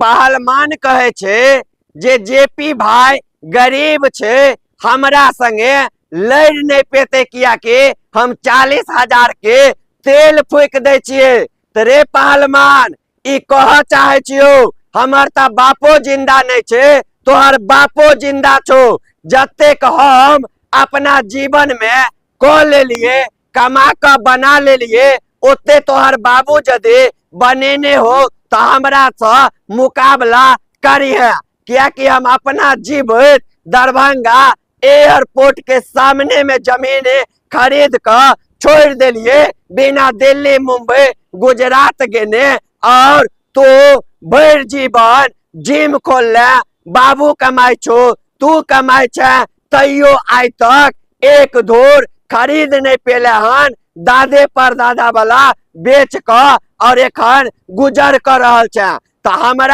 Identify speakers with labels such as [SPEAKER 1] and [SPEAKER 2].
[SPEAKER 1] पहलमान कहै छै जे जेपी भाई गरीब छै, हमरा संगे लड़ि नहि पेतै, कियाकि हम 40,000 के तेल फूकि दै छियै। तऽ रे पहलमान, ई कहऽ चाहै छियौ, हमर तऽ बापो जिंदा नहि छै, तोहर बापो जिंदा छौ। जतेक हम अपना जीवन मे कऽ लेलियै, कमा कऽ बना लेलियै, ओते तोहर बाबू यदि बनेने हो तऽ हमरासँ मुकाबला करिहे, कियाकि हम अपना जीवित दरभंगा एयरपोर्ट के सामने में जमीन खरीद कऽ छोड़ि देलियै बिना दिल्ली, मुंबई, गुजरात गेने। और तू भरि जीवन जिम खोलले, बाबू कमाइ छौ, तू कमाइ छै, तैयो आइ तक एक धूर खरीद नहि पेले हन। दादे पर दादा वाला बेच कऽ और एखन गुजर कऽ रहल छै, तऽ हमरा